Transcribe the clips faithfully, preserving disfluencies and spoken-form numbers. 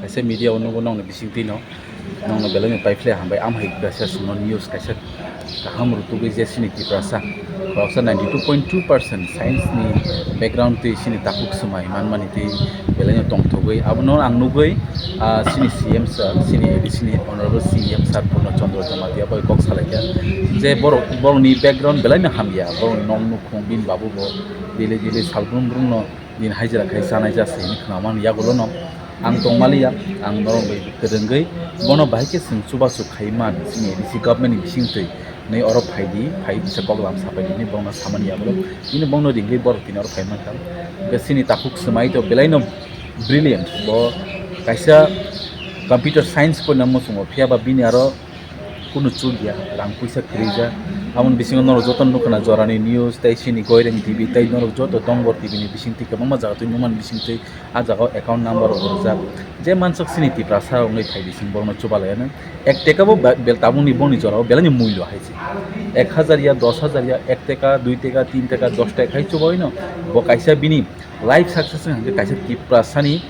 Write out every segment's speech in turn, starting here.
Kaisa media o nugo nongni bisingtwi no, nongno belai no paiphle hambai, amhai kaisa songno news kaisa kaham rutugwi je chini Tiprasa khoroksa ninety two point two percent science ni background twi chini takhuk swmai manmani twi belai no tongthogwi abono ang nugwi, ah, chini C M sir, chini A D C ni honorable C M sir Purno Chandra Jamatia bai kok salaikha je borok, borokni background belai no hamya, borokni nok nukhung bini babu bo daily daily salbrum brum no din hajira khai chanai jase hinwi khwnamani yagulono ang tongmaliya, ang norok bai kwrwngwi bono bahai khe chwng chubachu khai man chini A D C government ni bisingtwi hinwi oro phaidi, phai bisa koklam sapaidi hinwi bono samani yagulo, bini bono ringwi borok tini oro phai mankha. Hwnkhe chini takhuk swmai to belaino brilliant, bo kaisa computer science poina muchungo, phiyaba bini aro kunu chuk ya, rang puisa kwrwi jak. Aboni bisingo norok joto nukha na Jorani News tei chini Goireng T V tei norok joto Dongor T V ni bisingtwi kwbangma jaga twi nukmani bisingtwi ah jaga o account number rok rijak. Je mansuk chini Tiprasa wngwi phai bising borokno chubalaiya no. Ek teka bo ba-, bel tabukni boni jora o belai ni mullo hai se. Ek hajar ya, dos hajar ya, ek teka, dui teka, tin teka, dos teka khai chubaui no. Bo kaisa bini life success wngkha kaisa Tiprasa ni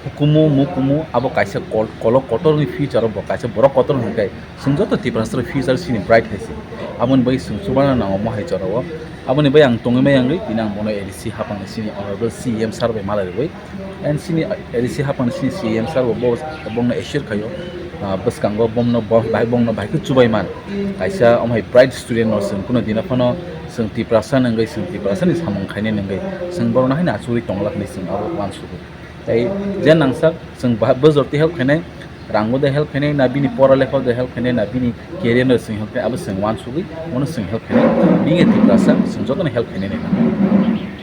hukumu, mukumu, abo kaisa kol-, kolok kotor ni future o bo kaisa borok kotor hwnkhai. Chwng joto Tiprasa rok future chini bright hai se. Aboni bai chwng chubana nango mohai jorao. Aboni bai ang tongwi maya wngwi tini ang bono A D C hapang ni chini honorable C M sir bai malai rwgwi. And chini A D C hapang ni chini C M sir bo, bo, bongno assure khaio. Ah, bwskango bomno bo, bai bongno bai khe chubai man. Kaisa omhai bright student no chwng kuno dina phano chwng Tiprasa nangwi chwng Tiprasa ni samung khainai nangwi chwng borokno haino achugwi tongla hinwi chwng abo uansukgo. Tei je nangsak chwng ba-, bwswk twi help khainai, rango de help khainai, na bini pora lekha de help khainai, na bini career no chwng help khainai, abo chwng uansugwi, bono chwng help khainai, being a Tiprasa, chwng jotono help khainai nai.